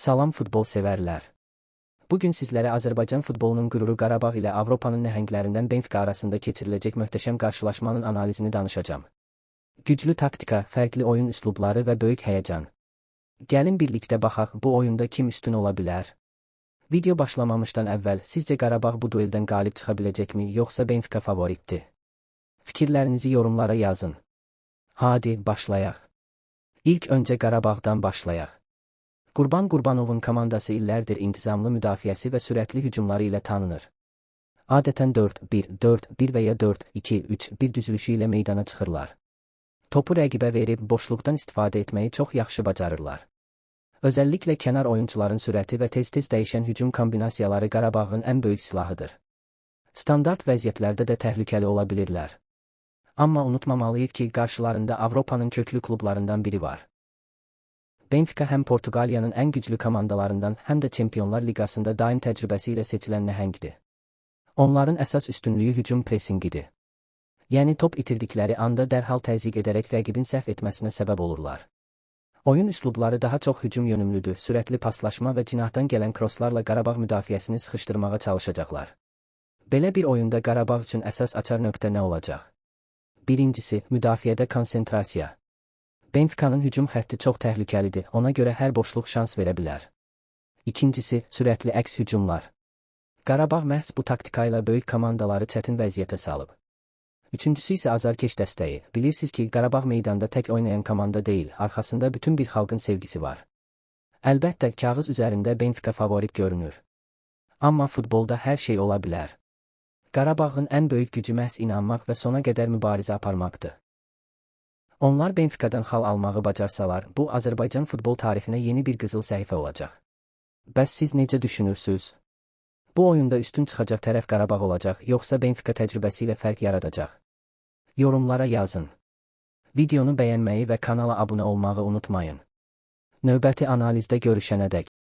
Salam futbol sevərlər. Bu gün sizlərə Azərbaycan futbolunun qüruru Qarabağ ilə Avropanın nəhənglərindən Benfica arasında keçiriləcək möhtəşəm qarşılaşmanın analizini danışacağam. Güclü taktika, fərqli oyun üslubları və böyük həyəcan. Gəlin birlikdə baxaq, bu oyunda kim üstün ola bilər? Video başlamamışdan əvvəl sizcə Qarabağ bu dueldən qalib çıxa biləcəkmi, yoxsa Benfica favoritdir? Fikirlərinizi yorumlara yazın. Hadi başlayaq. İlk öncə Qarabağdan başlayaq. Qurban Qurbanovun komandası illərdir intizamlı müdafiəsi və sürətli hücumları ilə tanınır. Adətən 4-1-4-1 və ya 4-2-3-1 düzülüşü ilə meydana çıxırlar. Topu rəqibə verib boşluqdan istifadə etməyi çox yaxşı bacarırlar. Özəlliklə kənar oyunçuların sürəti və tez-tez dəyişən hücum kombinasiyaları Qarabağın ən böyük silahıdır. Standart vəziyyətlərdə də təhlükəli ola bilirlər. Amma unutmamalıyıq ki, qarşılarında Avropanın köklü klublarından biri var. Benfica həm Portuqaliyanın ən güclü komandalarından, həm də Çempionlar Liqasında daim təcrübəsi ilə seçilən nəhəngdir. Onların əsas üstünlüyü hücum pressinqidir. Yəni top itirdikləri anda dərhal təzyiq edərək rəqibin səhv etməsinə səbəb olurlar. Oyun üslubları daha çox hücum yönümlüdür, sürətli paslaşma və cinahdan gələn krosslarla Qarabağ müdafiəsini sıxışdırmağa çalışacaqlar. Belə bir oyunda Qarabağ üçün əsas açar nöqtə nə olacaq? Birincisi, müdafiədə konsentrasiya. Benfica'nın hücum xətti çox təhlükəlidir, ona görə hər boşluq şans verə bilər. İkincisi, sürətli əks hücumlar. Qarabağ məhz bu taktika ilə böyük komandaları çətin vəziyyətə salıb. Üçüncüsü isə azarkeş dəstəyi. Bilirsiniz ki, Qarabağ meydanda tək oynayan komanda deyil, arxasında bütün bir xalqın sevgisi var. Əlbəttə, kağız üzərində Benfica favorit görünür. Amma futbolda hər şey ola bilər. Qarabağın ən böyük gücü məhz inanmaq və sona qədər mübarizə aparmaqdır. Onlar Benfica'dan xal almağı bacarsalar, bu Azərbaycan futbol tarixinə yeni bir qızıl səhifə olacaq. Bəs siz necə düşünürsüz? Bu oyunda üstün çıxacaq tərəf Qarabağ olacaq, yoxsa Benfica təcrübəsi ilə fərq yaradacaq? Yorumlara yazın. Videonu bəyənməyi və kanala abunə olmağı unutmayın. Növbəti analizdə görüşənədək.